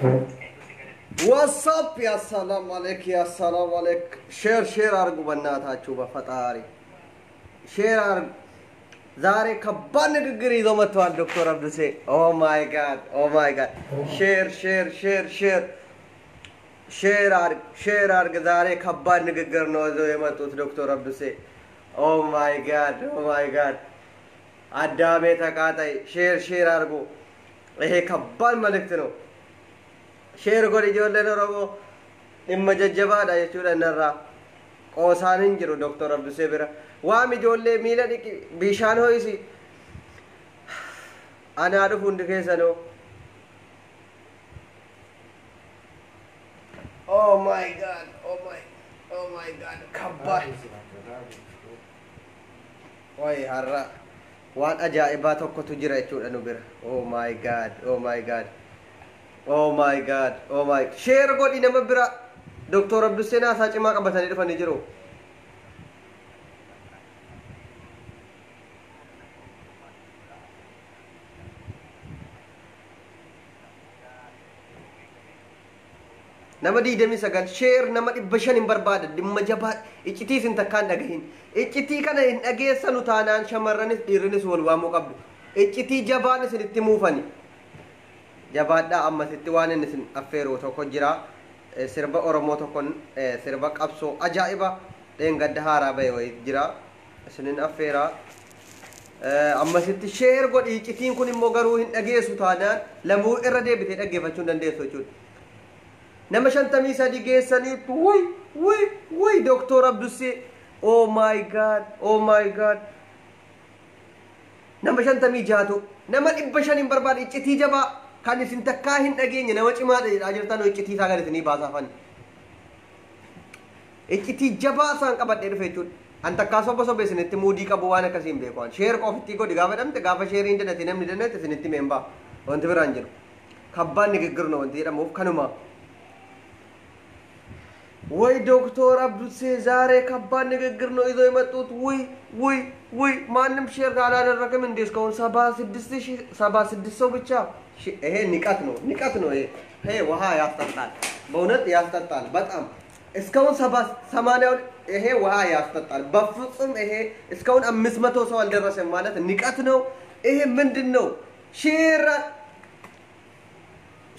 What's up ያ ሰላም አለይክ ያ ሰላም አለይክ። Share share አርጉ በእናታችሁ በፈጣሪ share አርጉ። ዛሬ ከባድ ንግግር ይዞ መጥተዋል ዶክተር አብዱሴ። Oh my God, oh my God። Share share share share share አርግ share አርግ። ዛሬ ከባድ ንግግር ነው ይዘው የመጡት ዶክተር አብዱሴ። Oh my God, oh my God። አዳሜ ተቃጣይ። Share share አርጉ። ይሄ ከባድ መልእክት ነው። Share godhi ijoolleen Oromoo, dhimma jajjabaadha jechuudha innarraa. Qoosaan hin jiru Doktor Abdusee bira. Waam ijoollee, miila dhiqi, bishaan ho'isi. Anaa dhufu hundi keessanoo. Oh my God, oh my, oh my God, ከባድ ወይ har'a waan ajaa'ibaa tokkotu jira jechuudha nu bira. Oh my God, oh my God. Oh my God, oh my. Share godhi nama bira. Doktor Abduseen haasaa cimaa qabatanii dhufanii jiru. Nama 29 share, nama 500 hin barbaada. Dhimma jabaa, iccitii isin takkaan dhagahin. Iccitii kana hin dhageessanu taanaan shamarranis dhiirrinis wal waamuu qabdu. Iccitii jabaan isinitti muufani. Jabaadhaa, ammasitti waan inni isin affeeru tokko jira. Sirba Oromoo tokkon, sirba qabsoo ajaa'iba dheengadda haaraa bahe wayii jira. Isinin affeeraa. Ammasitti share godhi. Iccitiin kun immoo garuu hin dhageessu taanaan lamuu irra deebitee dhaggeeffachuu hin dandeessu jechuudha. Nama 53 geessaniitu. Wuy wuy wuy, Doktor Abdusee, oh my God, oh my God. Nama 56tu, nama 500 hin barbaade. Iccitii jabaa kan isin takkaa hin dhageenye, nama cimaadha jedhaa jirtan, iccitii isaa gad isinii baasaafan. Iccitii jabaa isaan qabadhee dhufe jechuudha. An takkaa soba soba isinitti muudii qabu waan akkasii hin beeku. Share qofittii godhi gaafa dhamte, gaafa shareiin danate namni danate isinitti meen ba'a. Wanti biraan jiru. ከባድ ንግግር ነው wanti jedhamuuf kanuma. ወይ ዶክተር አብዱሴ ዛሬ ከባድ ንግግር ነው ይዘው የመጡት። ውይ ውይ ውይ፣ ማንም share አላደረገም እንዴ? እስካሁን 76,076 ሰው ብቻ። ይሄ ንቀት ነው፣ ንቀት ነው። ይሄ ውሃ ያስጠጣል፣ በእውነት ያስጠጣል በጣም። እስካሁን 70 80፣ ይሄ ውሃ ያስጠጣል። በፍጹም ይሄ እስካሁን 500 ሰው አልደረሰም ማለት ንቀት ነው። ይሄ ምንድን ነው? Share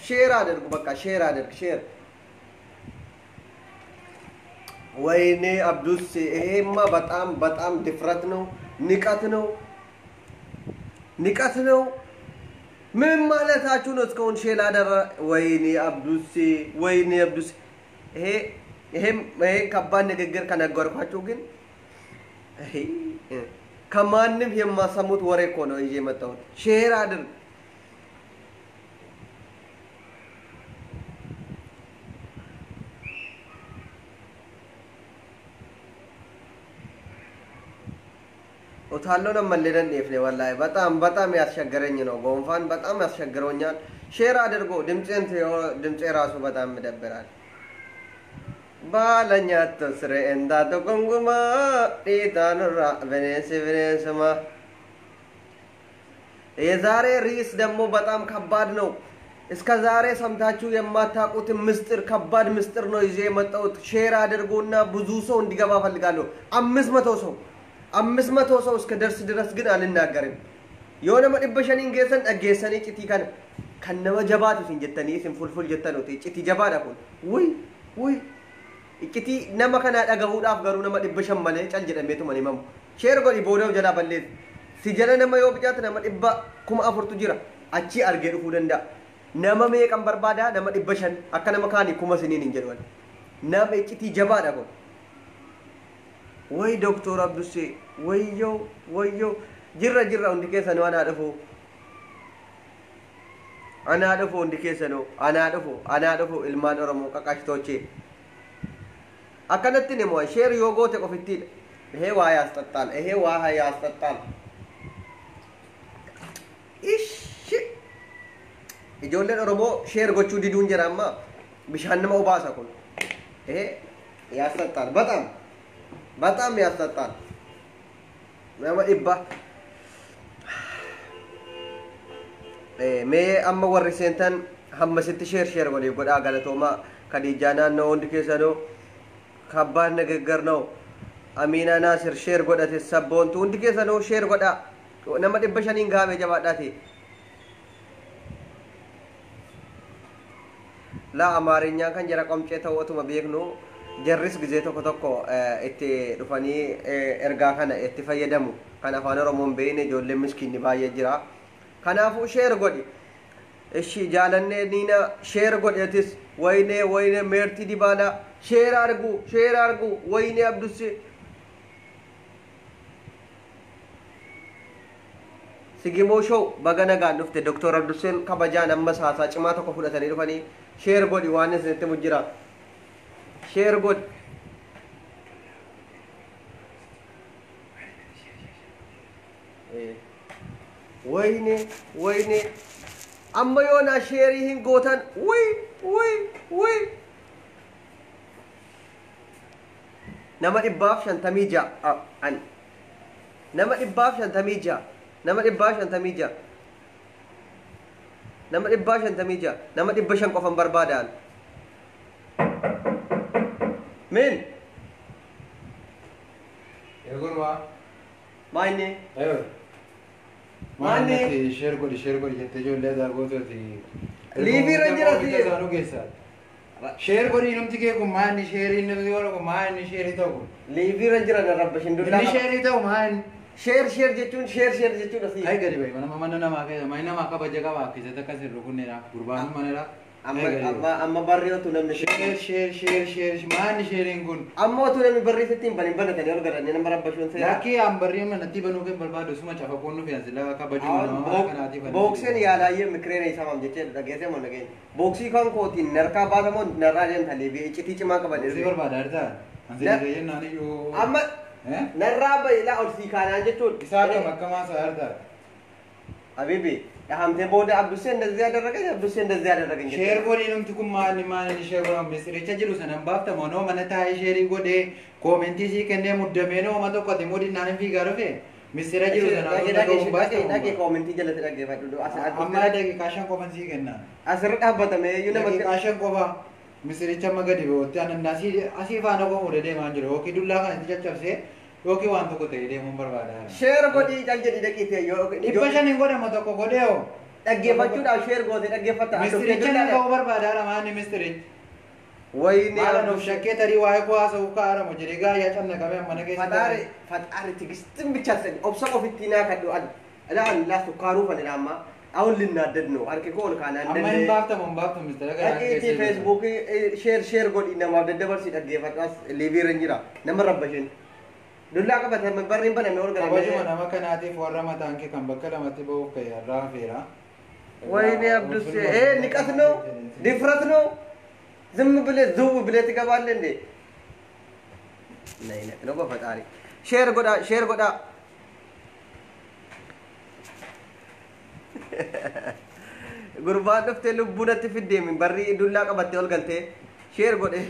share አድርጉ፣ በቃ share አድርግ፣ share። ወይኔ አብዱስ፣ ይሄማ በጣም በጣም ድፍረት ነው፣ ንቀት ነው፣ ንቀት ነው። ምን ማለታችሁ ነው? እስካሁን share አደረ። ወይኔ አብዱሴ፣ ወይኔ አብዱሴ። ይሄም ይሄ ከባድ ንግግር ከነገርኳችሁ ግን ይሄ ከማንም የማሰሙት ወሬ እኮ ነው ይዤ የመጣሁት። Share አድርግ። ኦታሎን ammallee dandheefne wallahi በጣም በጣም ያስቸገረኝ ነው። ጉንፋን በጣም ያስቸግረኛል። Share አድርጎ ድምፄን ድምፄ ራሱ በጣም ይደብራል። Baala nyaattu siree taatu gonkumaa dhiitaanurra bineensi bineensuma። የዛሬ ርዕስ ደግሞ በጣም ከባድ ነው። እስከ ዛሬ ሰምታችሁ የማታውቁትን ምስጢር፣ ከባድ ምስጢር ነው ይዤ የመጣሁት። Share አድርጎና ብዙ ሰው እንዲገባ ፈልጋለሁ። 500 ሰው፣ 500 ሰው እስከ ደርስ ድረስ ግን አልናገርም። Yoo nama 500n geessan dhaggeessanii iccitii kana kan nama jabaatu isin jettanii isin fulful jettanuti iccitii jabaadha kun. Wuy wuy, iccitii nama kanaa dhagahuudhaaf garuu nama 500 malee cal jedhameetuma himamu. Share godhi, booda jalaa balleessi. Si jala nama yoo bicaate nama 4,000tu jira, achi argee dhufuu danda'a. Nama meeqan barbaadaa? Nama 500. Akka nama kaanii kuma siniin hin jedhu. Nama iccitii jabaadha kun. ወይ ዶክተር አብዱሴ፣ ወዮ ወዮ። Jirra jirra, hundi keessanuu anaa dhufu, anaa dhufu, hundi keessanuu anaa dhufu, anaa dhufu. Ilmaan Oromoo qaqashtoche akkanatti nimo share yoo goote qofittiidha. ይሄ ውሃ ያስጠጣል። ይሄ ውሃ ያስጠጣል። እሺ ijoolleen Oromoo share gochuu diduun jira amma bishaan nama obaasa kun. ይሄ ያስጠጣል፣ በጣም በጣም ያስጠጣል። Nama dhibba mee amma warri seentan Hammasitti share share waliif godhaa. Galatoomaa. Khadiijaa naannoo hundi keessanuu kabbaan nagaggar ነው. Amiinaa Naasir share godhate, sabboontu hundi keessanuu share godhaa. Nama 500n gahamee jabaadhaati. Laa, Amaarinyaan kan jara qomcee ta'uu otuma beeknu jarris gizee tokko tokko itti dhufanii ergaa kana itti fayyadamu. Kan afaan Oromoon beekne ijoolleen miskiinni baay'ee jira. Kanaafuu share godhi. Ishi jaalannee niina share godhetis. ወይኔ ወይኔ, meertii dibaanaa share argu, share argu. ወይኔ Abdusse, Sigimoo Show, baga nagaan dhufte. Doktor Abdusseen kabajaan ammas haasaa cimaa tokko fudhatanii dhufanii. Share godhi, waan isinitti mujjira share godhi. ወይኔ ወይኔ, amma yoonaa share hin gootan. Wuy wuy wuy, nama 156, an nama 156, nama 156, nama 156, nama 500 qofan barbaadaan. Min Eegurmaa. Maayinni? Ayoo. Maanni? Maanni share godhi, share godhi jettee ijoollee dargootooti. Live irra jira si. Isaanuu keessaa. Share godhi numti kee kun maanni share inni godhu kun maanni share ta'u kun. Live irra jira na rabbashin dullaa. Inni share ta'u maanni. Share share jechuun, share share jechuun asii. Ay, gadi bahi, mana mana namaa keessa mana namaa kabaja qaba keessatti akkas hin rukunneedha. Gurbaan manadha. Amma amma amma barri otuu namni Share share share share maanni shareiin kun. Amma otuu namni barrii sitti hin banin banatanii ol galanii nama rabbashuun seera. Lakkii an barrii manatti banuu kan barbaadu suma cafaquun nufi asila kabajuu nama mana kanaatiif. Bookseen yaalaayyee mikireen isamam jechee dhageessee moo dhageenya. Booksii kan kootiin narkaa baasamoo narraa deemtanii iccitii cimaa qaban. Si barbaada artaa? Ansi jennaan iyyuu. Amma narraa bayi laa ol sii kaanaan jechuun. Isaa akkam akkamaa isaa artaa? Habibi, dhahamtee booda Abdussee እንደዚህ ያደረገኝ, Abdussee እንደዚህ ያደረገኝ. Share godhii numti kun maali maali share godhan misiricha jiru sanan baaftamoo noo mana taa'ee share godhee comment sii kennee muddamee noo oma tokko ati mudinnaan hin fiigaa dhufe misira jiru sanaan Dhaqee dhaqee dhaqee, comment jalatti dhaggeeffadhu. Amma daqiiqaa 5 qofan sii kenna. Asirra dhaabbatame iyyuu namatti. Daqiiqaa 5 qofa misiricha amma gadi ba'utti anan asii faana qofa fuudhee deemaa jiru yookiin dullaa kana itti caccabsee yookiin waan tokko ta'ee deemuun barbaada. Share godhii cal jedhi dhaqiitee yoo 500 hin godhama tokko godhee hoo. Dhaggeeffachuudhaaf share goote dhaggeeffatta. Mistiricha nan ga'uu barbaadaadha maanni mistirichi. ወይኔ. Maala nuuf shakkee tarii waa'ee koo haasa'uu kaa'aramu jedhee gaayyaa cannaqamee mana keessa. ፈጣሪ ፈጣሪ ትዕግስትን ብቻ ስጠኝ። Obsa ofitti naa kadhu an laan laa sukkaaruu fan amma አሁን ልናደድ ነው harki koo ol kaanaan. Amma hin baaftamu, hin baaftamu mistira kana. Dhaqiitii Facebookii share share godhi, namaaf daddabarsi, dhaggeeffadhu. As live irra jira, nama rabbashin dullaa qabate barriin baname ol Kabajuma galame. Nama kanaatiif warra mataan kee kan bakka lamatti ba'uuf ka'e har'aa hafeera. ወይኔ አብዱሴ, ይሄ ንቀት ነው፣ ድፍረት ነው። ዝም ብለህ ዝው ብለህ ትገባለህ እንዴ? ነይ ነቅ ነው በፈጣሪ። Share godhaa, share godhaa. Gurbaan dhuftee lubbuu natti fiddeemi barrii dullaa qabattee ol galtee share godhe.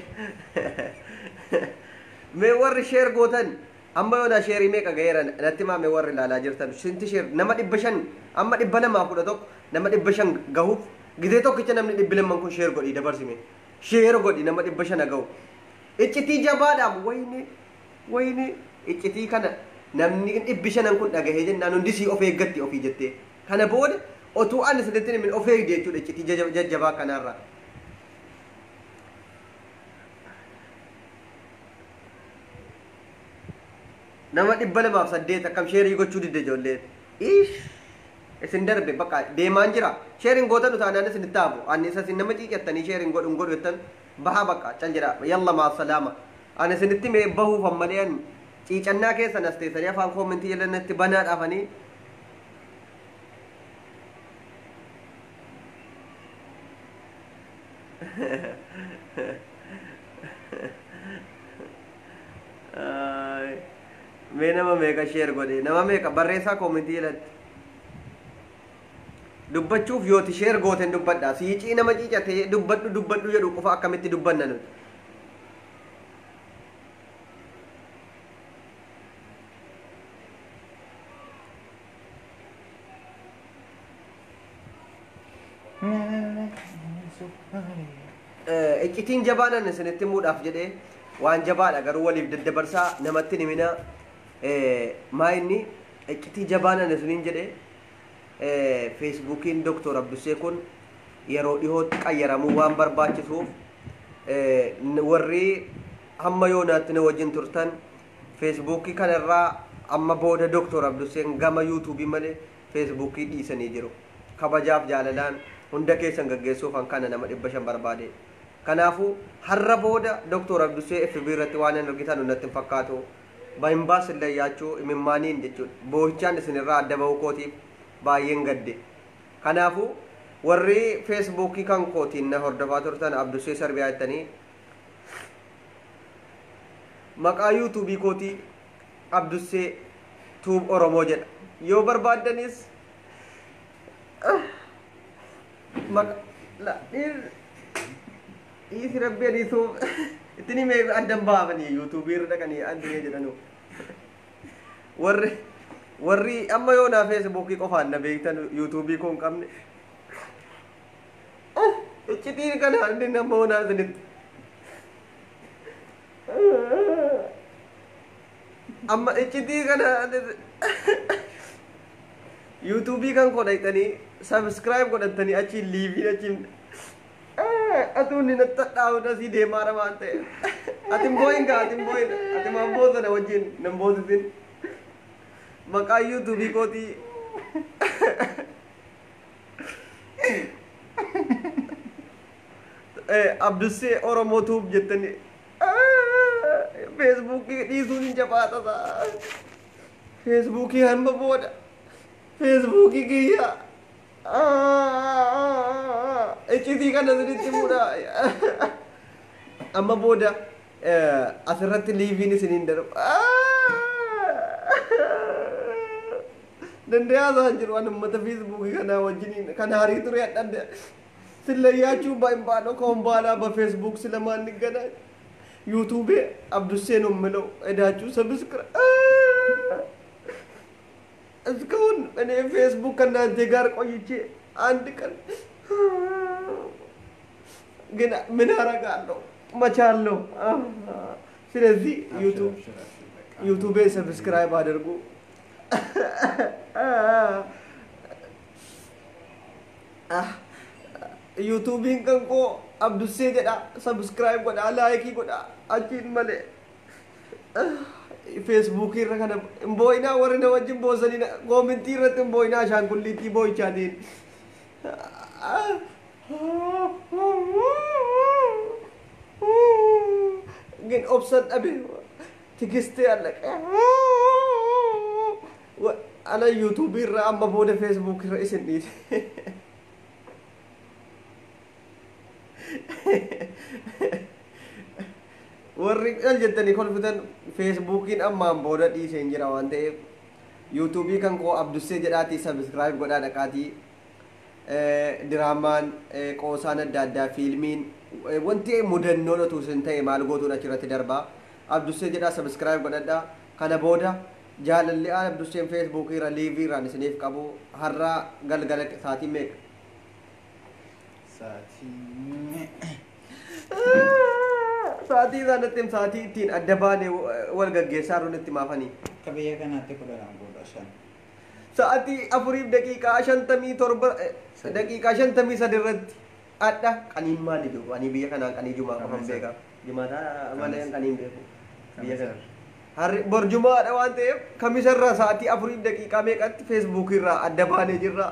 Mee warri share gootan amma yoona share meeqa ga'eera natti maame? Warri ilaalaa jirtan sinti share? Nama 500, amma 211, nama 500 gahuuf gizee tokkicha namni 200 kun share godhii dabarsime, share godhi, nama 500 gahu. Iccitii jabaadhaaf. ወይኔ ወይኔ, iccitii kana namni 500 kun dhagahee jennaan hundi sii of eeggatti ofii jettee kana booda otuu ani sirriitti himin of eegde jechuudha iccitii jajjabaa kanarraa. Nama 208 akkam share gochuu didde ijoolleen? Ish, isin darbe bakka deemaan jira. Shareiin gootan utaanaan isin itti hafu ani isa isin nama ciicattanii shareiin godhu godhu jettan baha bakka cal jedha, yalla maa salaama. Ani isinitti mee bahuuf ammalee an ciicannaa keessan as teessanii afaan comment jalatti banaa dhaafanii. Mee nama meeqa share godhe? Nama meeqa barreessaa comment jalatti? Dubbachuuf yooti share gooten dubbadha. Siicii nama ciicatee dubbadhu dubbadhu jedhu qofa akkamitti dubbanna nuti? Iccitiin jabaan ani isinitti himuudhaaf jedhee waan jabaadha, garuu waliif daddabarsaa, namatti hin himinaa. Maa inni iccitii jabaan ani isiniin jedhee, Feesbuukiin Doktor Abdusee kun yeroo dhihootti qayyaramuu waan barbaachisuuf, warri hamma yoonaatti na wajjin turtan, Feesbuukii kanarraa amma booda Doktor Abduseen gama Yuutuubii malee Feesbuukii dhiisanii jiru. Kabajaaf jaalalaan hunda keessan gaggeessuuf an kana nama 500 barbaade. Kanaafuu har'a booda Doktor Abdusee FB irratti waan hin argitan natti hin fakkaatu. Bahinbaas illee yaachuu imimmaaniin jechuudha. Boohichaan isinirraa adda bahuu kootiif baay'een gadde. Kanaafuu warri Feesbuukii kan kootiin na hordofaa turtan, Abdusee Sarbiyaa jettanii, maqaa Yuutuubii kootii Abdusee Tuub Oromoo jedha. Yoo barbaaddanis maqa la dhiisi rabbi adiisuuf ittiin himee addan baafanii Yuutuubii irra dhaqanii addunyaa jedhanu. Warri amma yoo naa Feesbuukii qofaan na beektan, Yuutuubii koo hin qabne, iccitiin kana inni nama onaa isinitti. Amma iccitii kana Yuutuubii kan koo dhaqxanii subscribe godhattanii achiin liiviin achiin atuun ni nattadhaa'uun asii deemaara waan ta'eef. Ati hin boo'in gaa, ati hin boo'in, ati maan boosana wajjin nan boosisin. Maqaa Yuutuubii kootii Abdussee Oromoo Tuub jettanii. Feesbuukii dhiisuun hin jabaata. Feesbuukii hamma booda Feesbuukii kiyya iccitii kana isinitti himuudha. Amma booda asirratti liiviin isiniin darbu. Dandeeyaa isaan jiru an uummata Feesbuukii kanaa wajjiniin kan harii ture adda ስለያችሁ ባይባለው ከአሁን በኋላ በፌስቡክ ስለማንገናኝ ዩቱቤ አብዱሴ ነው የምለው። ሄዳችሁ ሰብስክራ እስካሁን እኔ ፌስቡክ ከእናንተ ጋር ቆይቼ አንድ ቀን ግን ምን አረጋለሁ መቻለሁ። ስለዚህ ዩቱቤ ሰብስክራይብ አድርጉ። Yuutuubiin kan koo Abdussee jedha, subscribe godha, laayikii godha achiin malee. Feesbuukii irra kana hin boo'inaa, warri na wajjin boosanii koomentii irratti hin boo'inaa, ashaangulliitii boo'ichaatiin. ግን obsan dhabe, tigistee allaqe. Ana Yuutuubii irra amma booda Feesbuuk irra isin dhiise. Warri cal jettanii kolfitan, Feesbuukiin ammaan booda dhiiseen jira waan ta'eef, Yuutuubii kan koo Abdussee jedhaatii subscribe godhaa dhaqaatii, diraamaan, qoosaan adda addaa, fiilmiin, wanti mudannoon otuu isin ta'e maal gootuun achirratti darbaa. Abdussee jedhaa subscribe godhadhaa. Kana booda jaalalli aan Abdusseen Feesbuukii irra liivii irraan isiniif qabu har'a galgala sa'aatii meeqa? Sa'aatii. Sa'aatii isaan natti sa'aatii ittiin adda baane wal gaggeessaa jiru natti maafanii. Akka biyya kanaatti 12:15. Sa'aatii 4:57, 53 irratti adha. Qaniin maali jiru? Ani biyya kanaan qanii jumaa qofan beeka. Jumaataa malee qaniin beeku. Biyya kana. Harri bor jumaadha waan ta'eef, kamisarraa sa'aatii afuriif daqiiqaa meeqatti Feesbuukii irraa adda baanee jirra.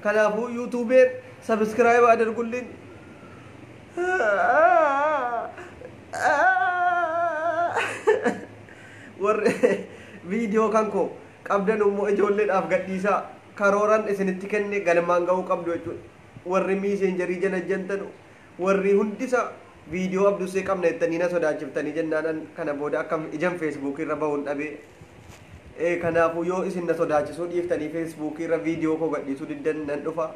Kanaafuu Yuutuubeen subscribe አድርጉልኝ። Warri viidiyoo kan koo qabdan immoo ijoolleedhaaf gadhiisaa, karooran isinitti kenne galmaan ga'uu qabdu jechuudha. Warri miiseenjarii jala jantanu, warri hundisa viidiyoo Abdusee qabna jettanii na sodaachiftanii jennaanan, kana booda akka ijan Feesbuukii irra bahuun dhabee. Kanaafuu yoo isin na sodaachisuu dhiiftanii Feesbuukii irra viidiyoo koo gadhiisuu diddan, nan dhufa.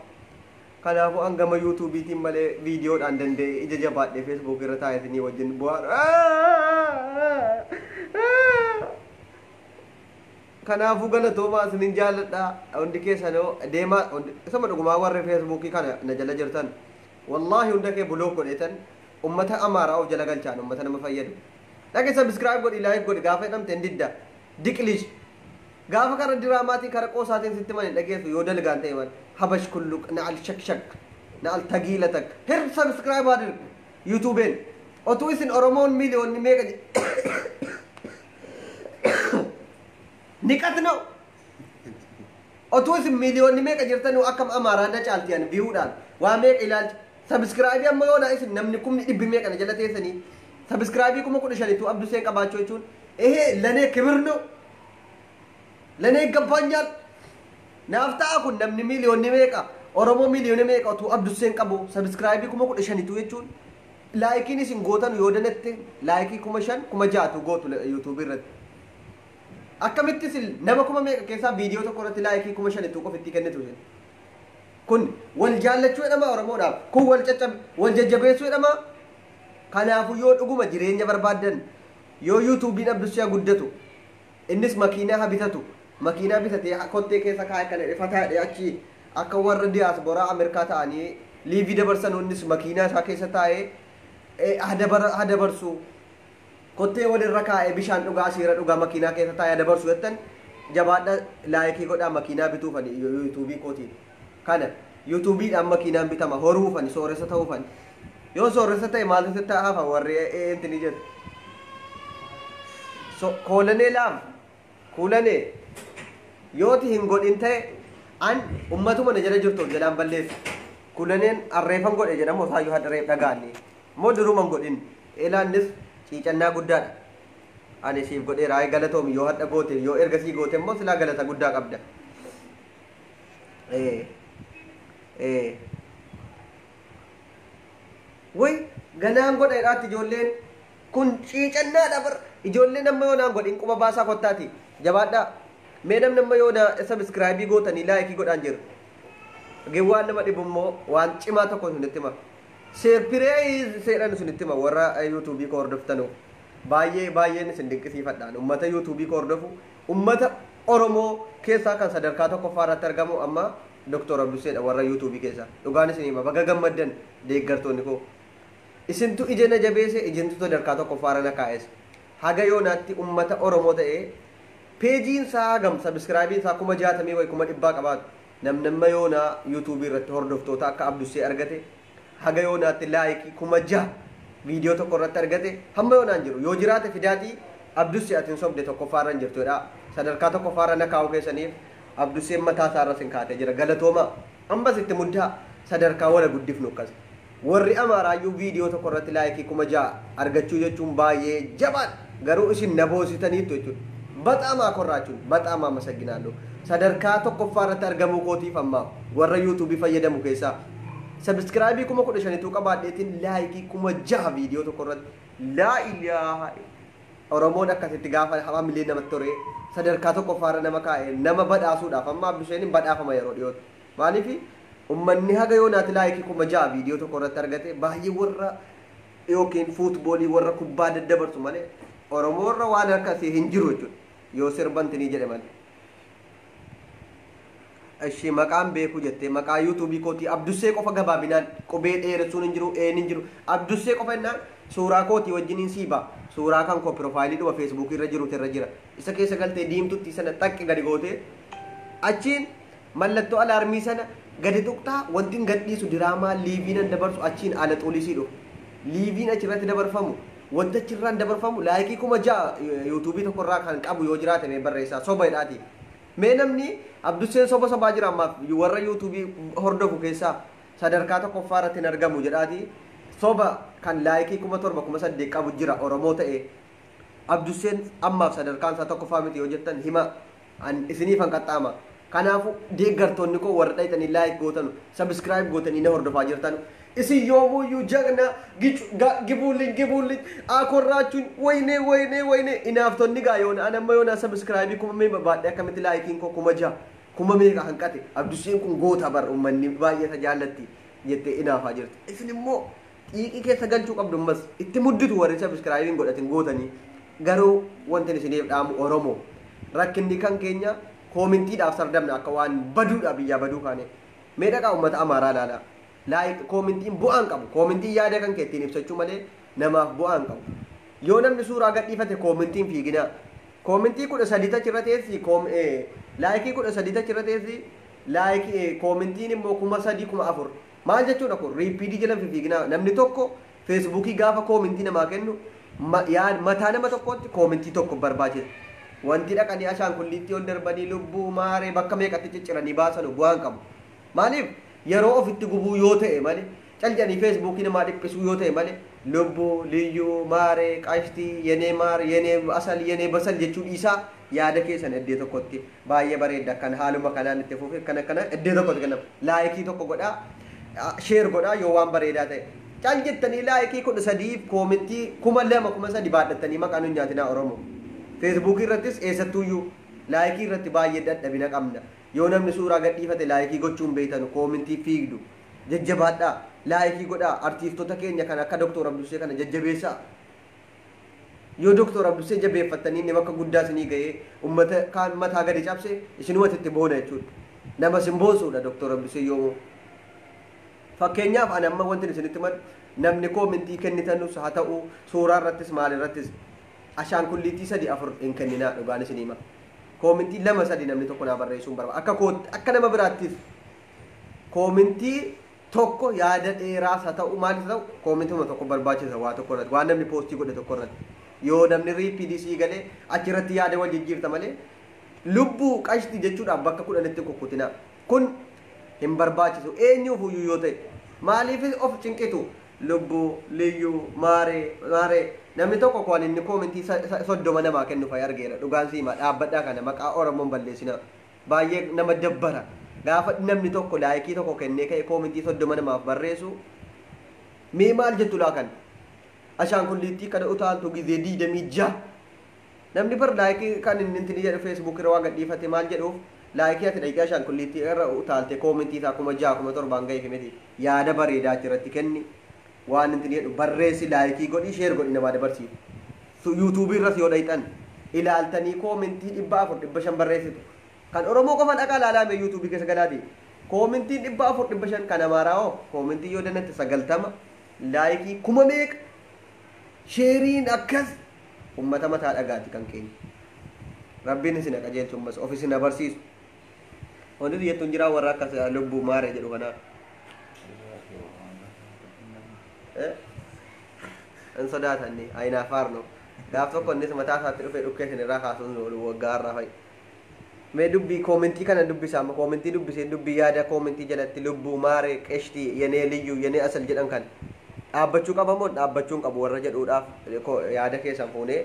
Kanaafuu hangama Yuutuubiitiin malee viidiyoodhaan danda'e ija jabaadhee Feesbuukii irra taa'ee isinii wajjin bu'aa. Kanaafuu galatoomaa, isinin jaalladha. Hundi keessanoo deemaa isuma dhugumaa warri Feesbuukii kana na jala jirtan. Wallaahi hunda kee block godheetan ummata Amaaraa of jala galchaan ummata nama fayyadu. Dhaqi subscribe godhi, like godhi gaafa jedhamte hin didda. Diqlish. Gaafa kara diraamaatiin kara qoosaatiin sitti mani dhageessu yoo dalgaan ta'e mal. Habash kulluq na'al shakshak na'al tagiila tak. Hir subscribe adirg YouTubeen. Otuu isin Oromoon miiliyoonni meeqa niqat ነው. Otuu isin miiliyoonni meeqa jirtan akkam Amaaraa na caalti ani view-dhaan waa meeqa ilaalcha. Subscribe amma yoo na isin namni kumni dhibbi meeqa na jala teessanii subscribe 15,000 Abdusee qabaachuu jechuun ይሄ ለእኔ ክብር ነው፣ ለእኔ ይገባኛል። Naaf ta'a kun namni miiliyoonni meeqa Oromoo miiliyoonni meeqa otuu Abduseen qabu subscribe 15,000 jechuun like-iin isin gootan yoo danette like 5,000 6,000 gootu YouTube irratti. Akkamitti isin nama kuma meeqa keessaa viidiyoo tokko irratti like 5,000 qofa itti kennitu isin? Kun wal jaallachuu jedhama Oromoodhaaf. Kun wal caccab wal jajjabeessuu jedhama. Kanaafuu yoo dhuguma jireenya barbaaddan, yoo YouTubiin Abdusee guddatu, innis makiinaa haa bitatu, makiinaa bitatee kottee keessa kaa'e kana fataa achi akka warra diyaasporaa Ameerikaa ta'anii live dabarsan, innis makiinaa isaa keessa taa'ee haa dabarsu, kottee walirra kaa'ee bishaan dhugaa seera dhugaa makiinaa keessa taa'ee haa dabarsu jettan, jabaadha, like godhaa makiinaa bituufani YouTube kootiin. Kana YouTubiidhaan makiinaan bitama horuufani sooressa ta'uufani. Yoo sooressa ta'e maaltu sitti hafa warri eentini jedhu? So koolanee laam kuulanee yooti hin godhin ta'e an ummatuma na jala jirtu of jalaan balleessu. Kuulaneen arreefan godhe jedhamu osaayyuu hadha dhagaanni moo duruman godhin eelaannis ciicannaa guddaadha. Ani siif godheera, ay galatoomi. Yoo hadha goote, yoo ergasii goote immoo silaa galata guddaa qabda. Ee way ganaan godha jedhaatti ijoolleen kun ciicannaadha bar. Ijoolleen amma yoo naan godhin quba baasaa kottaati, jabaadhaa. Mee namni amma yoo na subscribe gootanii like godhaan jiru. Waan nama dhibu immoo waan cimaa tokko isinitti hima. Surprise seedhan isinitti hima. Warra YouTube koo hordoftanu baay'ee baay'een isin dinqisiifadhaan. Ummata YouTube koo hordofu, ummata Oromoo keessaa kan sadarkaa tokkoffaa irratti argamu amma Dr. Abduseedha warra YouTube keessaa. Dhugaan isin hima, baga gammaddan deeggartoonni koo. Isintu ija na jabeesse, ijintu sadarkaa tokkoffaa irra na kaa'es. Haga yoonaatti ummata Oromoo ta'ee peejiin isaa hagam subscribe-iin isaa 60,000 wayi 100,000 qabaatu. Namni amma yoonaa YouTube irratti hordoftoota akka Abdusee argate, haga yoonaatti like 6,000 viidiyoo tokko irratti argate hamma yoonaan jiru. Yoo jiraate fidaatii Abdusee atiin sobde tokkoffaa irra hin jirtu jedha. Sadarkaa tokkoffaa irra na kaa'uu keessaniif Abduseen mataa isaa irra sin kaatee jira. Galatooma, ammas itti muddaa, sadarkaa wala guddifnu akkas. Warri Amaaraayyuu viidiyoo tokko irratti like 6,000 argachuu jechuun baay'ee jabaadha. Garuu isin na boositaniittu jechuudha. በጣም አኮራችሁን፣ በጣም አመሰግናለሁ። Sadarkaa tokkoffaa irratti argamuu kootiif amma warra YouTube fayyadamu keessaa subscribe 15,000 qabaadheetiin like 6,000 viidiyoo tokko irratti, laa ilaaha. Oromoon akkasitti gaafa hamilee namatti horee sadarkaa tokkoffaarra nama kaa'e nama badhaasuudhaaf amma Abdusheen badhaafama yeroo dhiyootti. Maaliif ummanni haga yoonaatti like 6,000 viidiyoo tokko irratti argate baay'ee warra yookiin football warra kubbaa daddabarsu malee Oromoorra waan akkasii hin jiru jechuudha. Yoo sirbantinii jedhe malee. Ishee maqaan beekuu jettee maqaa YouTube kootii Abdussee qofa, gabaabinaan qubee dheeressuun hin jiru, een hin jiru, Abdussee qofa jennaan suuraa kootii wajjiniin siiba. Suuraa kan koo profile dhuma Facebook irra jirutu irra jira. Isa keessa galtee diimtutti sana xaqqi gadi gootee achiin mallattoo alarm sana gadi tuqxaa, wanti hin gadhiisu diraamaa live nan dabarsu achiin ala xulisii dhufu. Live-iin achirratti dabarfamu, wanti achirraan dabarfamu like 6,000 YouTube tokkorraa kan qabu yoo jiraate mee barreessaa, soba jedhaati. Mee namni Abdusseen soba sobaa jira ammaaf warra YouTube hordofu keessaa sadarkaa tokkoffaa irratti hin argamu jedhaati. Soba kan like 7,000 8,000 qabu jira Oromoo ta'e. Abdusseen ammaaf sadarkaan isaa tokkoffaa miti yoo jettan hima, isiniif han qaxxaama. Kanaafuu deeggartoonni koo warra dhayxanii like gootanu, subscribe gootanii na hordofaa jirtanu, isin yoomuyyuu jagna gibuulin gibuulin akorraachuun wayinee wayinee wayinee inaaftonni gaa yoona an amma yoona subscribe kuma meeqa baadhee akkamitti like-iin koo 6,000 kuma meeqa hanqate, Abdusseen kun goota bar, uummanni baay'ee isa jaallatti jettee inaafaa jirti. Isin immoo xiiqii keessa galchuu qabdu, ammas itti mudditu warri subscribe godhatin gootanii. Garuu wanti isiniif dhaamu, Oromoo rakkinni kan keenya comment-iidhaaf sardamna akka waan baduudha biyyaa baduu kaane. Mee dhaqaa uummata Amaaraa ilaalaa. Like koomintiin bu'aan qabu. Koomintiin yaada kan kee ittiin ibsachuu malee namaaf bu'aan qabu. Yoo namni suuraa gadhiifate koomintiin fiiginaa. Koomintii 13 achirra teessi, laayikii 13 achirra teessi, laayikii koomintiin immoo 3000 4000. Maal jechuudha kun? Riippiidii jala fiiginaa. Namni tokko feesbuukii gaafa koomintii namaa kennu mataa nama tokkootti koomintii tokko barbaachisa. Wanti dhaqanii ashaankulliitti ol darbanii lubbuu maaree bakka meeqatti cicciranii baasanu bu'aan qabu. Maaliif yeroo ofitti gubuu yoo ta'e malee, cal jedhanii feesbuukii namaa dhiphisuu yoo ta'e malee, lubbuu liyyuu maaree qashtii yenee maar yenee asal yenee basal jechuu dhiisaa, yaada keessan iddoo tokkotti baay'ee bareedda kan haaluma kanaan itti fufe kana kana iddoo tokkotti kennama. Laayikii tokko godhaa, share godhaa yoo waan bareedaa ta'e. Cal jettanii laayikii 13 koomintii 2000 3000 baadhattanii maqaan hin nyaatinaa Oromoo. Feesbuukii irrattis eessattuyyuu laayikii irratti baay'ee dadhabina qabna. Yoo namni suuraa gadhiifate laayikii gochuun beeytanu, koomintii fiigdu. Jajjabaadhaa, laayikii godhaa, artiistota keenya kan akka Doktor Abdusee kana jajjabeessaa. Yoo Doktor Abdusee jabeeffattanii inni bakka guddaa isinii ga'ee uummata kaan mataa gadi cabse, isinumatti itti boona jechuudha. Nama isin boonsuudha Doktor Abdusee yoomuu. Fakkeenyaaf ani amma wanti isinitti madu, namni koomintii kennitanus haa ta'u, suuraa irrattis maal irrattis ashaankulliitii sadi afur hin kenninaa, dhugaan isinii hima. Koomintii lama sadi namni tokko naa barreessuun barbaada. Akka kootti, akka nama biraattis koomintii tokko yaada dheeraas haa ta'u maalis haa ta'u, koomintuma tokko barbaachisa waa tokko irratti, waan namni poostii godhe tokko irratti. Yoo namni riippiidii sii galee achirratti yaada wal jijjiirta malee, lubbuu qashti jechuudhaaf bakka 10tti kukkutinaa. Kun hin barbaachisu eenyuuf iyyuu yoo ta'e. Maaliif of cinqitu? Lubbuu liyyuu maaree maaree namni tokko kan inni koomintii 30 namaa kennu fa'i argeera. Dhugaan siima dhaabbadhaa, kana maqaa Oromoon balleessinaa. Baay'ee nama dabbara. Gaafa namni tokko laayikii tokko kennee ka'e koomintii 30 namaaf barreessu, mee maal jettu laa? Kan ashaankulliittii kana utaaltu gizee 26 namni bar laayikii kan inni intini jedhu, feesbuuk irra waa gadhiifate maal jedhuuf laayikii ati dhaqiqee ashaankulliittii irra utaalte koomintii isaa 6000 7000 ga'eef miti. Yaada bareedaa achirratti kenni, waan intini jedhu barreessi, laayikii godhi, share godhi, namaa dabarsiif. Yuutuubii irras yoo dhayxan ilaaltanii koomintii 400 500 barreessitu. Kan Oromoo qofa dhaqaa ilaalaame yuutuubii keessa galaati. Koomintiin 400 500, kan Amaaraa hoo koomintii yoo danatti 90, laayikii kuma meeqa, sheeriin akkas. Ummata mataa dhagaati kan keenya. Rabbiin isin qajeelchu, ammas of isin abarsiisu. Wanti jettuun jiraa warra akkas lubbuu maaree jedhu kanaaf. Hin sodaatanni ayinaafaar no. Gaaf tokko innis mataa isaatti dhufee dhukkee isin irraa kaasuun oolu waggaa irraa fa'i. Mee dubbii koomentii kana dubbisaa, amma koomentii dubbisee dubbii yaada koomentii jalatti lubbuu maaree qeshtii yenee liyyuu yenee asal jedhan kan dhaabbachuu qaba moo dhaabbachuu hin qabu warra jedhuudhaaf yaada keessan fuunee,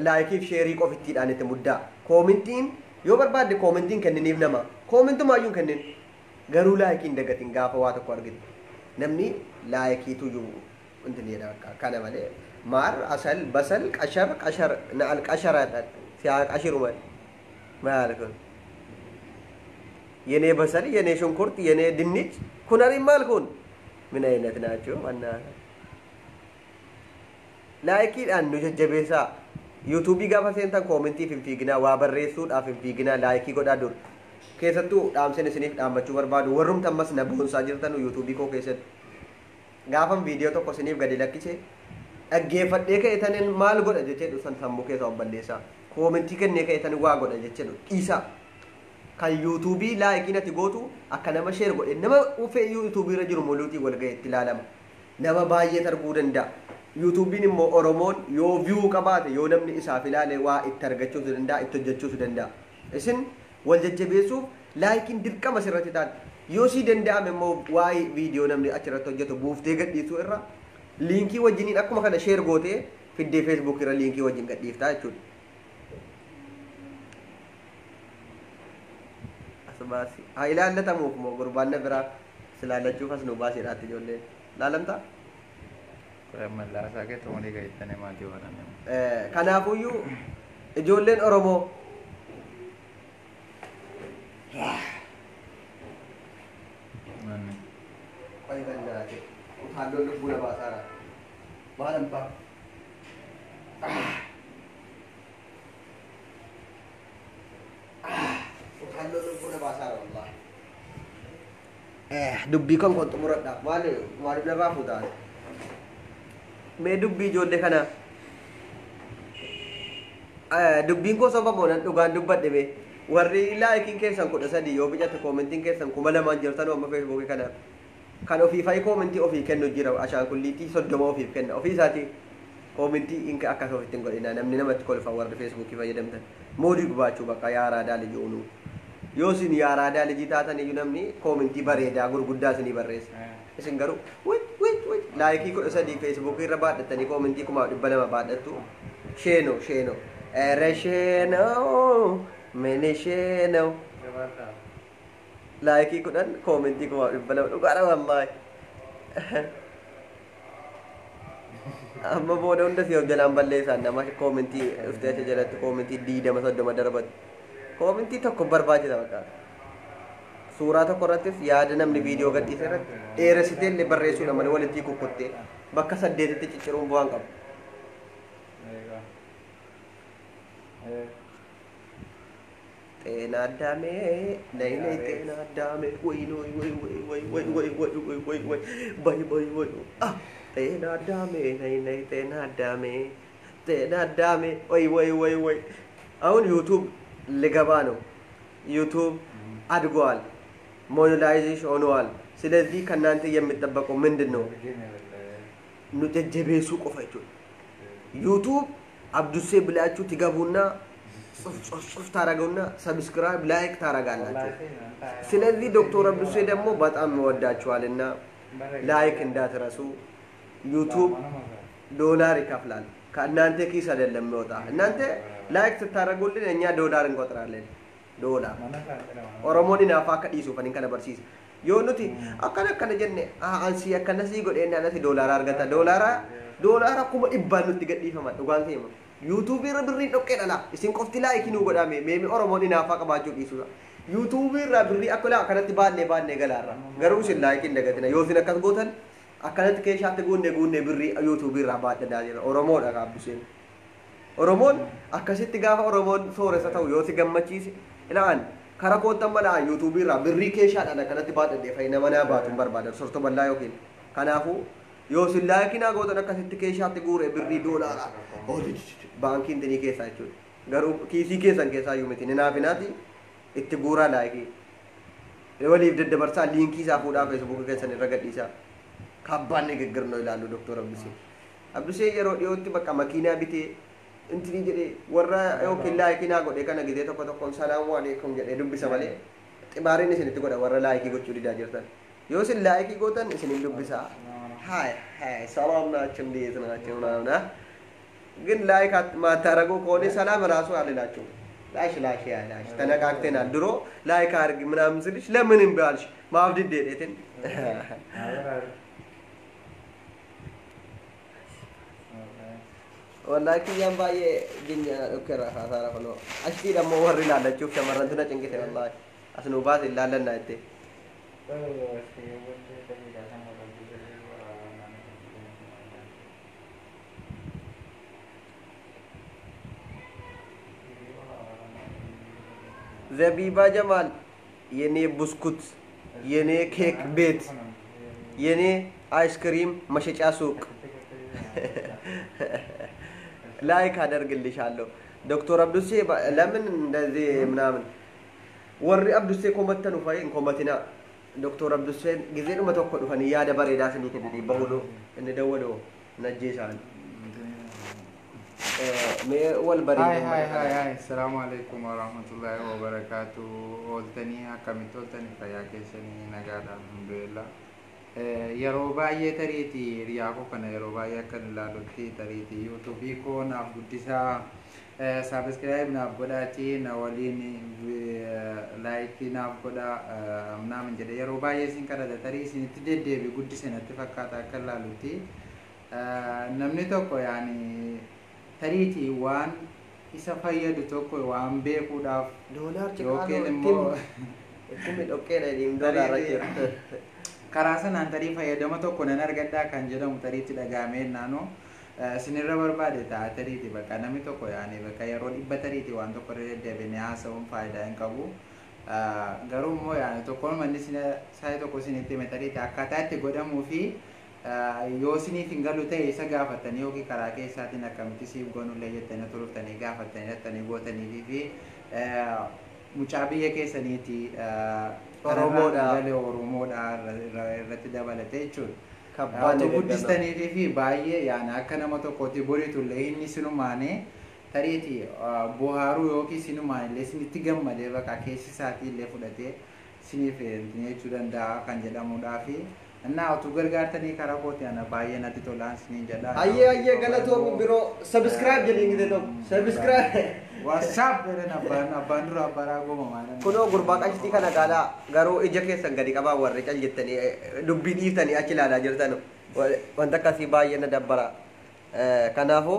laayikiif sheerii qofittiidhaan itti muddaa. Koomentiin yoo barbaadde koomentiin kenniniif, nama koomentumaayyuu hin kennin, garuu laayikiin dagatin. Gaafa waa tokko argite namni laayikiitu jiru intin jedha bakka kana malee maar asal basal qashar qashar na'al qashara siyaa qashiru malee maal kun? የኔ በሰል፣ የኔ ሽንኩርት፣ የኔ ድንች ኩነሪ ማል ኩን ምን አይነት ናቸው? Laayikiidhaan nu jajjabeessaa. Yuutuubii gaafa seentan koomentiif hin fiiginaa, waa barreessuudhaaf hin fiiginaa, laayikii godhaa dur. Keessattuu dhaamseen isiniif dhaammachuu barbaadu, warrumti ammas na boonsaa jirtan yuutuubii koo keessatti. Gaafan viidiyoo tokko isiniif gadi lakkise dhaggeeffadhee ka'e tanin maal godha jechee san sammuu keessa of balleessaa. Koomentii kennee ka'e tanin waa godha jechee dhiisaa. Kan yuutuubii laayikiin ati gootu akka nama share godhe, nama ufee yuutuubii irra jiru muluutii wal ga'e itti ilaalama. Nama baay'ee arguu danda'a. Yuutuubiin immoo Oromoon yoo view qabaate, yoo namni isaaf ilaale, waa itti argachuus danda'a, itti hojjechuus danda'a. Isin wal jajjabeessuuf laayikiin dirqama sirratti taate. Yoo sii danda'ame immoo waa'ee viidiyoo namni achirratti hojjetu buuftee gadhiisuu irra liinkii wajjiniin akkuma kana share gootee fiddee feesbuuk irra liinkii wajjin gadhiiftaa jechuudha. As baasi. Haa ilaallatamuuf moo gurbaan na biraa silaallachuuf as nu baasiidhaatti ijoolleen. Laalamtaa? Mallaasaa keessa walii gahittanii maatii godhan. Kanaafuyyuu ijoolleen Oromoo qoy bannaate utaalloon lubbuu na baasaara. Maal abbaa? Utaalloon lubbuu na baasaara wallaahi. Dubbii kan kun xumuradha. Maali maaliif narraa fuutaa? Mee dubbii ijoollee kana, dubbiin koo soba moo nan dhugaan dubbadhe? Mee warri likeiin keessan 13 yoo bicate, commentiin keessan 2000 jirtan, amma Facebookii kana kan ofii fa'i commentii ofii kennu jira. Ashaankulliitii 30 ofiif kenna ofii isaatii. Commentii inka akkas ofitti hin godhina. Namni namatti kolfa. Warri Facebookii fayyadamtan moodii gubaachuu bakka yaaraadaa lijii uunuu. Yoo isin yaaraadaa lijii taatan iyyuu namni commentii bareedaa gurguddaa isinii barreessa. Isin garuu wait wait wait, likeii 13 Facebookii irra baadhattanii commentii 1200 baadhattu. Sheenoo sheenoo ere sheenoo mini sheenoo. Likeii 10, commentii 1200. Dhugaadha wallaahi. Amma booda hunda si of jalaan balleessaan. Nama commentii dhuftee achi jalatti commentii 20 30 darbatu, commentii tokko barbaachisa. Bakka suuraa tokko irrattis yaada namni viidiyoo gadhiise irratti dheeressitee illee barreessuudha malee walitti kukkuttee bakka saddeetitti cicciruun bu'aan qabu. ጤና አዳሜ ነይ ነይ ጤና አዳሜ ወይ ወይ ወይ ወይ ወይ ወይ ወይ ወይ ወይ ወይ ወይ ወይ ወይ ወይ ጤና አዳሜ ነይ ነይ ጤና አዳሜ ጤና አዳሜ ወይ ወይ ወይ ወይ። አሁን YouTube ልገባ ነው። YouTube አድጓል፣ monetization ሆነዋል። ስለዚህ ከእናንተ የሚጠበቀው ምንድን ነው? Nu jajjabeessuu qofa jechuudha. YouTube አብዱሴ ብላችሁ ትገቡና ጽፍ ጽፍ ጽፍ ታደርገውና subscribe like ታደርጋላችሁ። ስለዚህ ዶክተር አብዱሴ ደግሞ በጣም ይወዳችኋልና like እንዳትረሱ። YouTube ዶላር ይከፍላል። ከእናንተ ኪስ አይደለም የሚወጣ። እናንተ like ስታደርጉልን እኛ ዶላር እንቆጥራለን። ዶላር Oromoon hinaaffaa akka dhiisuuf ani kana barsiisa. Yoo nuti akkana akkana jenne, ansii akkana sii godhee anasi doolaara argata. Doolaara 100,000 nutti gadhiifama dhugaan seema. YouTubeii irra birriin dhoqqee dhala. Isin qofti likeii nuu godhame meemi Oromoon hinaaffaa qabaachuu dhiisuudha. YouTubeii irraa birrii akka laa akkanatti baannee baannee galaarra. Garuu isin likeii hin dagatina. Yoo isin akkas gootan akkanatti keeshaatti guunnee guunnee birrii YouTubeii irraa baadhadaa jira. Oromoodha kaabbiseen. Oromoon akkasitti gaafa Oromoon sooressa ta'u yoo si gammachiise ilaan kara koottan malaa YouTubeii irraa birrii keeshaadhaan akkanatti baadhadhee fa'i nama naa baatu hin barbaadan sorto bal'aa yookiin. Kanaafuu yoo isin likeii naa gootan akkasitti keeshaatti guure birrii doolaaraa baankii intinii keessaa jechuudha. Garuu kiisii keessan keessaa iyyuu miti ninaafinaati itti guuraa likeii. Waliif daddabarsaa, linkii isaa fuudhaa Facebookii keessan irra gadhiisaa. Kabbaan ንግግር ነው ይላሉ ዶክተር አብዱሴ። አብዱሴ yeroo dhiyootti bakka makiinaa bitee intinii jedhee warra yookiin likeii naa godhe kana gizee tokko tokkoon salaamu alaikum jedhee dubbisa malee xibaariin isinitti godha warra likeii gochuu didaa jirtan. Yoo isin likeii gootan isinin dubbisa. Hi hi ሰላም ናችሁ እንዴት ናችሁ ምናምን ግን like ማታረጉ ከሆነ ሰላም ራሱ አልላችሁም። ላሽ ላሽ ያ ላሽ ተነቃቅተናል። ድሮ like አድርግ ምናምን ስልሽ ለምን እምቢ አልሽ? ማብድድ ሄደትን Wallahi kiyyaan baay'ee jinya dhukkeerra haasaara kunoo ashtii dammoo warri ilaallachuuf shamarrantu na cinqite. Wallahi as nuu baase ilaallannaa jette. ዘቢባ ጀማል የኔ ብስኩት፣ የኔ ኬክ ቤት፣ የኔ አይስክሪም መሸጫ ሱቅ like አደርግልሻለሁ። ዶክተር አብዱሴ ለምን እንደዚህ ምናምን warri Abdussee komattan ufaa hin komatina. Doktor Abdusseen gizeedhuma tokko dhufanii yaada bareedaa isinii kennanii bahulu inni dawwadoo najjeesaan. Mee wal Hi, bareedu. Hi, hi, hi. Assalamu alaikum warahmatullahi wabarakatuh. Ooltanii, akkamitti ooltanii? Fayyaa keessanii? Nagaadha, alhamdulillah. Yeroo baay'ee tariitii hiriyaa koo kana yeroo baay'ee akkan ilaalutti tariitii YouTubeii koo naaf guddisaa, subscribe naaf godhaatii na waliin likeii naaf godhaa naamin jedhe yeroo baay'ee isin kadhata. Tarii isinitti deddeebi guddise natti fakkaata akka ilaalutti. Namni tokko yaani tariitii waan isa fayyadu tokko waan beekuudhaaf Doolaar yookiin immoo itti dhoqqeedha doolaara jira. Karaa sanaan tarii fayyadama tokko nan argadhaa kan jedhamu tariitti dhagahamee naannoo isinirra barbaade ta'a. Tariiti bakka namni tokko yaani bakka yeroo 100 tariiti waan tokko irra deddeebiin haasa'uun faayidaa hin qabu. Garuu immoo yaani tokkoon manni saayii tokko isinitti hime tariitti akkaataa itti godhamuu fi yoo isiniif hin galu ta'e isa gaafatanii yookiin karaa keessaatiin akkamitti siif goonullee jettanii turuftanii gaafatanii dhattanii gootanii fi mucaa biyya keessaniiti Oromoodha. Galee Oromoodha irratti dabalatee jechuudha. Kabbaan Otoo guddistanii fi baay'ee yaani akka nama tokkooti boriitullee inni sinumaanii tariiti bohaaruu yookiin sinumaan illee isinitti gammadee bakka keessi isaatii illee fudhatee isiniif jechuu danda'a kan jedhamudhaa fi innaa utuu gargaartanii karaa kooti ana baay'ee natti tolaan isiniin jedha. Ayyee ayyee galatoomu biroo subscribe jedhii gite tokko subscribe. WhatsApp jedhan abbaan abbaan dura abbaraa gooma maal. Kunoo gurbaa qashtii kana gaalaa garuu ija keessan gadi qabaa warri cal jettanii dubbii dhiiftanii achi ilaalaa jirtan wanta akkasii baay'ee na dabbara. Kanaafuu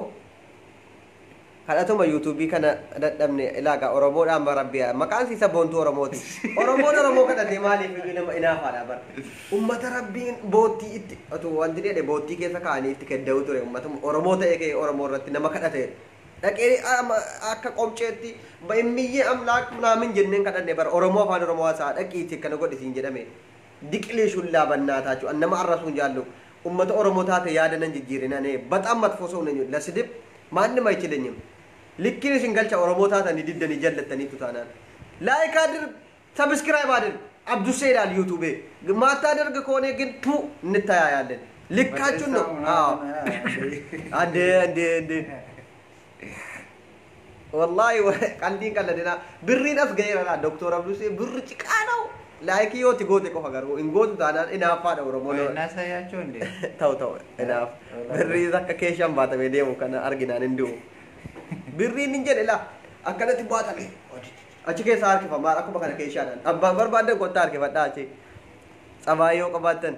kadhatuma yuutuubii kana dadhabne ilaagaa Oromoodhaan barabbiya maqaan siisa boontuu Oromooti. Oromoon Oromoo kadhatee maaliif iyyuu nama inaafaadha bara. Ummata rabbiin boottii itti otoo wanti jedhe boottii keessa kaa'anii itti kedda'u ture ummata Oromoo ta'e kee Oromoo irratti nama kadhate. Dhaqee akka qomceetti immiyyee amlaak naamin jenneen kadhanne bara Oromoo afaan Oromoo haasa'a dhaqiitti akkana godhi siin jedhame. Diqilee shullaa bannaa taachuu nama arrasuun jaallu ummata Oromoo taate yaada nan jijjiirinane በጣም መጥፎ ሰው ነኝ ለስድብ ማንም አይችለኝም። ልክን isin galcha Oromoo taatanii diddanii jallattaniitu taanaan like አድርግ subscribe አድርግ አብዱሴ ይላል ዩቱቤ ማታደርግ ከሆነ ግን ቱ እንተያያለን ልካችሁን ነው። አዎ አንዴ አንዴ አንዴ ወላሂ ቀልዲን ቀለድና ብሪን as gaheera doktor Abdusee birri ciqaa ነው like yooti goote qofa garuu hin gootu taanaan inaaffaadha Oromoon. እናሳያቸው እንዴ ተው ተው inaaf birrii akka keeshaan baatamee deemu kana arginaan hin du'u. Birriin hin jedhe laa akkanatti baatame achi keessa harkifama akkuma kana keeshaadhaan abbaan barbaadan kottaa harkifadhaa achi tsabaayii yoo qabaattan.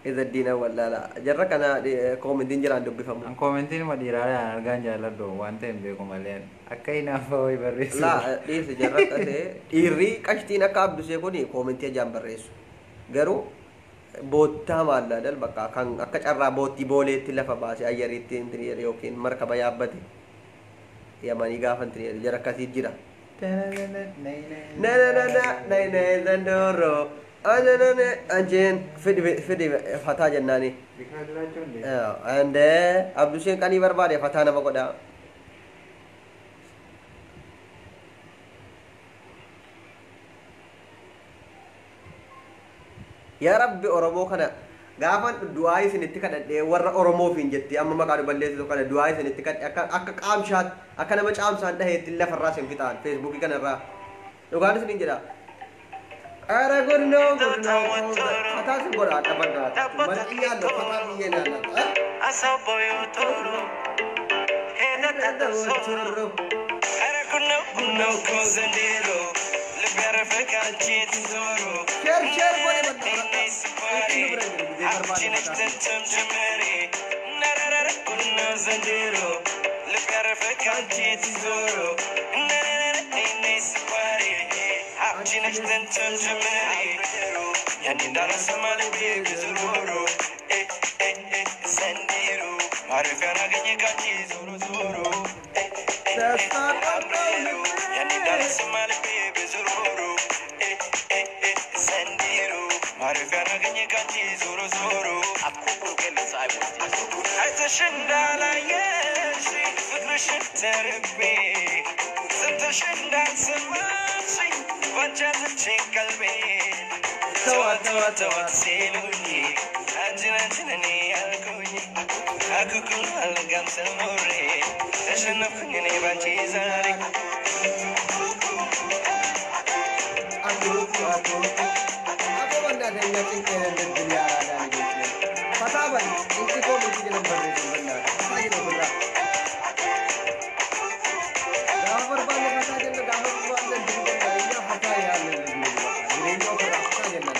Izaddiina wallaala jarra kana koomentiin jiraan dubbifamu. An koomentiin ma dhiiraadhaan argaan jaalladhu waan ta'e hin beeku malee akka hinaaffaa wayii barreessu. Laa dhiisi jarra qasee dhiirri qashtiin akka Abdusee kuni koomentii ajaan barreessu. Garuu boottaa maallaadal bakka kan akka carraa boottii booleetti lafa baase ayyariitti intini jedhe yookiin markaba yaabbate yamanii gaafa intini jedhe jara akkasii jira. Na na na na na na zandoro ananane anjeen fidi fidi fataa jennaani. Bikaadiraachuu እንዴ Ande Abduseen qanii barbaade fataa nama godha. Yaa Rabbi Oromoo kana gaafan du'aa isinitti kadhadhee warra Oromoofiin jetti amma maqaa nu balleessitu kana du'aa isinitti kadhe akka akka qaamshaatti akka nama caamsaan dhaheetti lafarraa isin fixaan feesbuukii kanarraa dhugaan isiniin jedha. ኧረ ጉድ ነው ጉድ ነው ፈታ ሲጎዳ አቀበል መልቅያለሁ ፈታ ብዬ ነው ያላት share share godhe አቦ በእናትህ እኛ ጭንቅ የሌለብን የአራዳ ልጆች ነን። ፈታ በል ጭንቅ ኮሚቲ jedhan barreessu በእናትህ ፈታ jedhu ofirraa. Gaafa barbaanne fataa jenna gaafa barbaanne hin jenna እኛ ፈታ ያለን ልጅ ነን። በቃ jireenya ofirraa ፈታ jenna.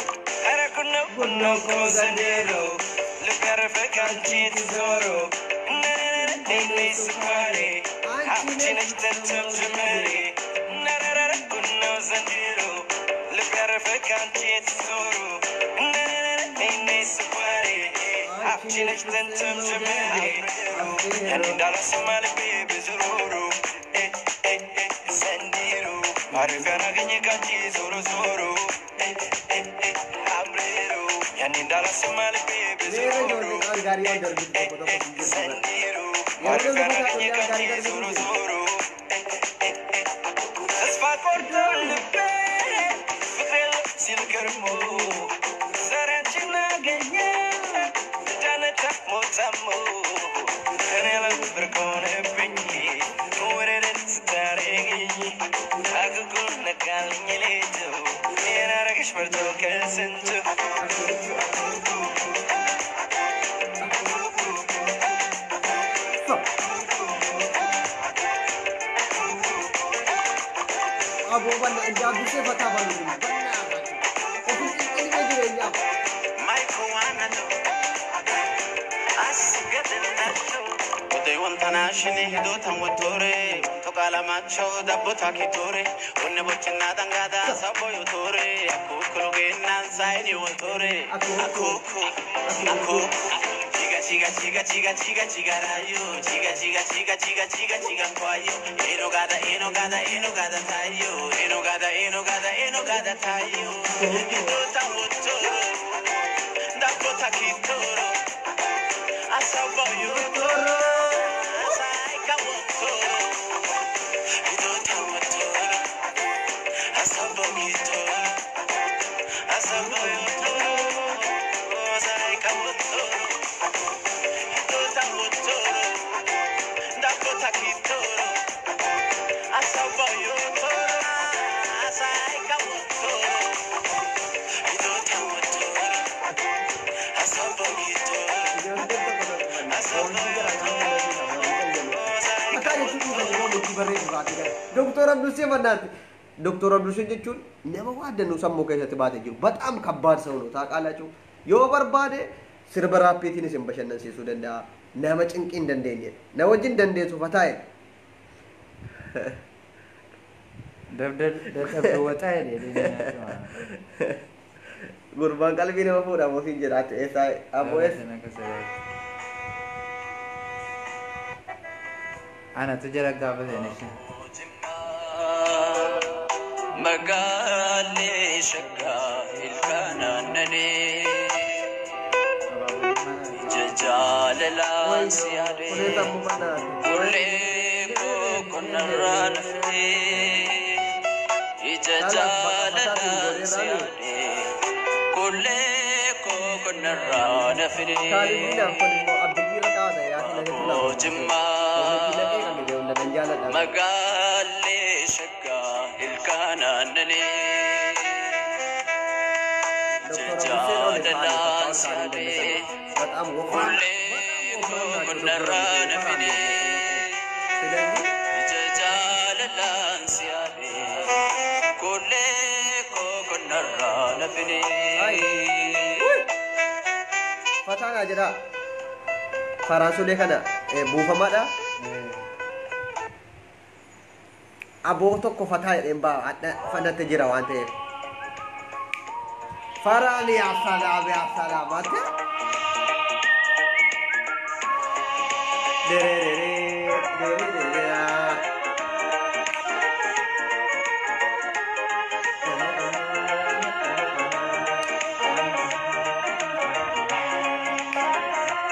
Meera ijoollee kaan gaarii waan darbitu tokko tokko hin jirtu bara. Yeroo lafa taa'u gaarii darbitu jiru. Aboo banna inda abdusee fataa balu kun banna ofii xixiqqee jireenyaaf. Doktor Abdusee Fannaati. Doktor Abdusee jechuun nama waa danuu sammuu keessatti baatee jiru. Bataam kabbaad ሰው ነው ታውቃላችሁ። Yoo barbaade sirba raappiitiin isin bashannansiisuu danda'a. Nama cinqii hin dandeenye. Na wajjin dandeessu fataa'e. Dadhabduu waxaa jedhee. Gurbaan qalbii nama fuudhamu ofiin jedhaatti eessaa aboo eessa. Anatu jala gaafate ishee. Magaalli shaggaa ilkaan aannanii ija jaalalaan si Kunis yaadee ammuma naati. Kullee koo qonnarraa naftee ija jaalalaan si yaadee kullee koo qonnarraa naftee Kaalibbiidhaan kun immoo abdii irra kaa'ata yaasin asitti lafa. Jimmaa Lafee kan jedhu hunda nan jaaladha. Magaalli shaggaa ilkaan aannanii Doktor Abduseen ol kaa'e takka ol kaa'e በጣም ወፍራም Kullee koo qonnarraa naftee ስለዚህ ija jaalalaan si yaadee kullee koo qonnarraa naftee. Fataanaa jedha. Faraansulee kana buufamaadha. Aboo tokko fataa jedheen ba'a hadha fanatti jira waan ta'eef. Faraan yaa salaam yaa salaam ate. Dererere dererere.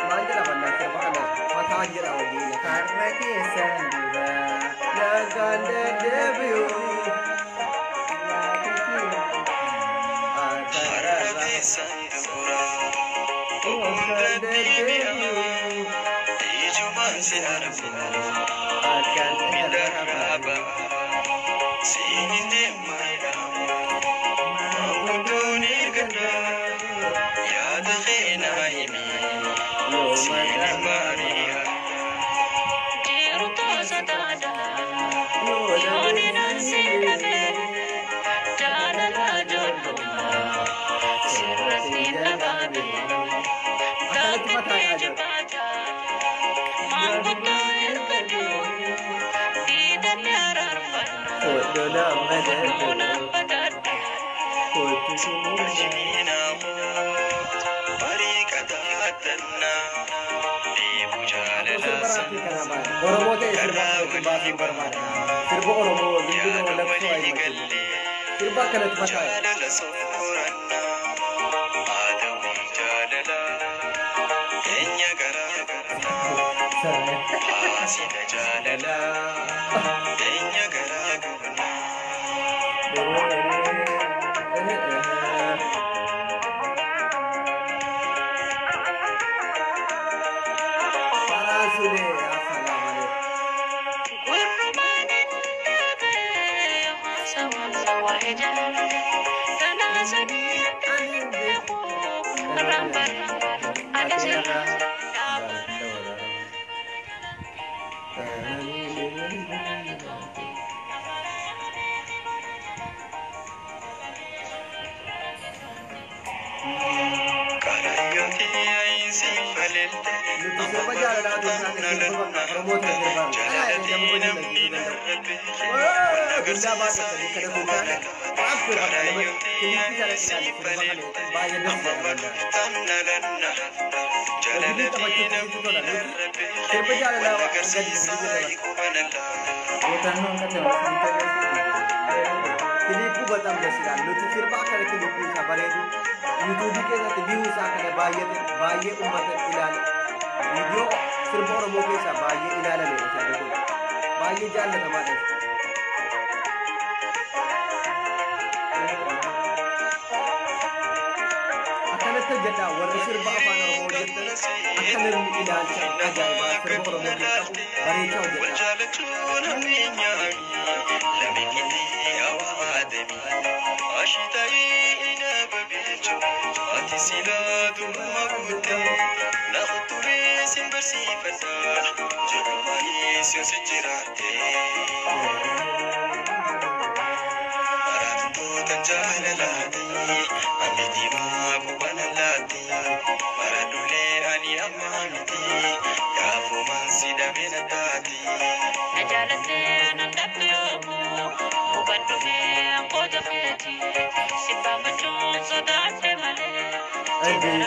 Maal jedhama annaa sirba kana fataa jedha wajjin. Har'a keessan duraa. Nagaan deddeebi'u. Oromoo ta'e sirba Karaa akkanatti baasuun walii barbaada. banna. Sirba Oromoo zindinoo Yaada lakkoo walii ayi gallee. Sirba akkanatti fataa. Jaalala sooranna. Haadawii jaalala. Keenya garaa garaa. Haasila jaalala. Keenya garaa garaa. Faraasulee assalaamu alaikum. Karayyooti ayinsii faleelte. Nuti sirba jaalalaa otoo hin taane sirba bakka Oromoo ta'e sirbaa miti. Alaa Jaalalatii nama hojii namni danda'u. narra beeke. Waa guddaa baasatanii kana kun taane raabsuu bakka nama kiliipii sana ilaalle sirba kana baay'ee das jedha wallaahi. Hojii taphachuutti sitti tola nuti sirba jaalalaa gadi bu'uu jedhama. Muuxannoon kan dabarsanii Kiliipuu በጣም ደስ ይላል። Nuti sirba akkana kiliipuu isaa bareedu yuutuubii keessatti viyuu isaa kana baay'ee baay'ee uummata ilaala. Viidiyoo sirba Oromoo keessaa baay'ee ilaalame sirbi kun baay'ee jaallatamaadha. Akkanatti hojjedhaa warri sirba afaan Oromoo hojjettan akka namni ilaalcha ajaa'ibaa sirba Oromoo keessa qabu bareechaa hojjedhaa.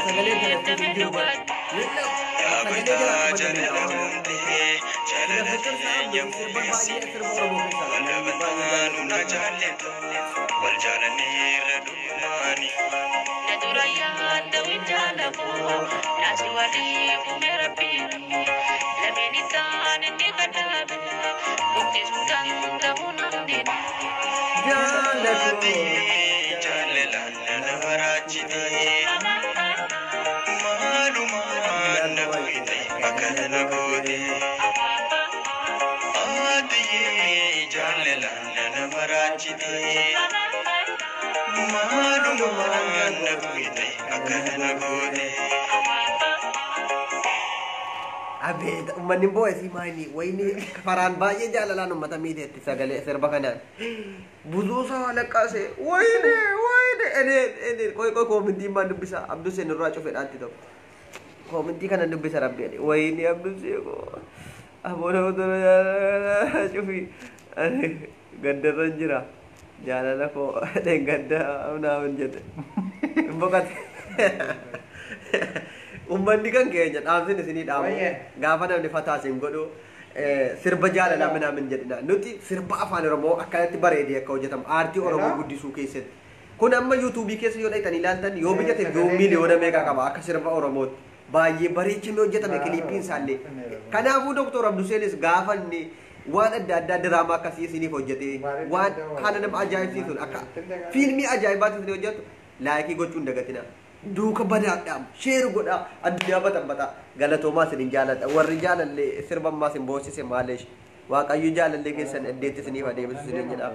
Sagalee kanatti hin jiru bara. Sagalee jala qabatan Sila fikir isaa sirba baay'ee sirba Oromoo keessaa namni baay'ee jaallatu. Jaallatu. Abeet uummanni boo'e si maayini wayini faraan baay'ee jaalalaan uummata miiteetti sagalee sirba kanaan. ብዙ ሰው አለቀሰ። ወይኔ ወይኔ እኔ እኔ ቆይ ቆይ ኮሚንቲ ማን dubbisa Abduseen irraa cufedhaatti tokko koomintii kana dubbisa rabbi jedhe ወይኔ Abdusee koo aboona otoo cufi ani gaddarra jira jaalala koo dheengadda naamin jedhe boqate. Uummanni kan keenya dhaamsin isinii dhaamu Wayyee. gaafa namni fataa isin godhu sirba jaalalaa minaamin jedhina nuti sirba afaan Oromoo akkanatti bareedee akka hojjetamu aartii Oromoo Hello? guddisuu keessatti. Kun amma yuutuubii keessa yoo dhaqxanii ilaaltan yoo bijate yoo Sagalee miiliyoona keenya meeqa qaba akka sirba Oromootti. Baay'ee bareechamee hojjetame kiliippiin isaallee. Kanaafuu Dooktor Abduseenis gaafa inni waan adda addaa diraamaa akkasii isiniif hojjete waan haala nama ajaa'ibsiisuun akka fiilmii ajaa'ibaatti isin hojjetu laayikii gochuu hin dagatinaa. Duuka badaadhaam sheer godhaa addunyaa baxanbaxaa galatoomaa isin jaaladha warri jaalallee sirba ammaa isin boossise maaleesh waaqayyo jaalallee keessan iddeetti isiniif adeemsisu isiniin jedha.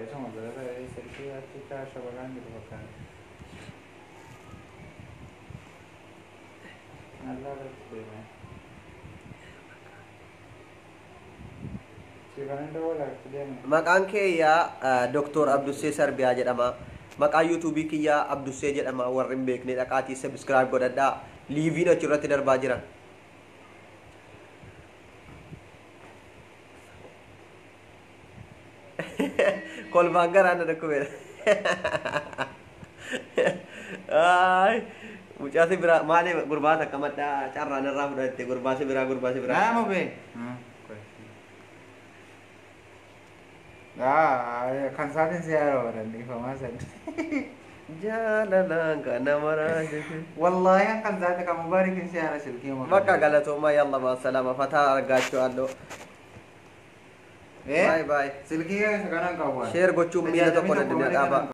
Maqaan kiyyaa Dooktor Abdussee Sarbiyaa jedhama. Maqaa yuutuubii kiyyaa Abdussee jedhama warri hin beekne dhaqaatii sabiskiraayib godhadhaa. Liiviin achirratti darbaa jira. Kolfaan garaa na dhukkubeera. Ay, mucaa si biraa maali gurbaa takka maddaa carraan irraa fudhatte gurbaa si biraa gurbaa si biraa. Naamu bee. Ah, kan isaatiin si haara baranniifamaa san. Jaalalaan kana maraasise. Wallaahi kan isaati kan Mubaarikin si haara silkii uma Bakka galatoomaa, yalla maa salama, fataa argaachuu. Bye bye. Silkii keessa kanan qabu. Share gochuun miila tokko Tajaajilli dandeenyaa tokko malee dhaabaa. kanan.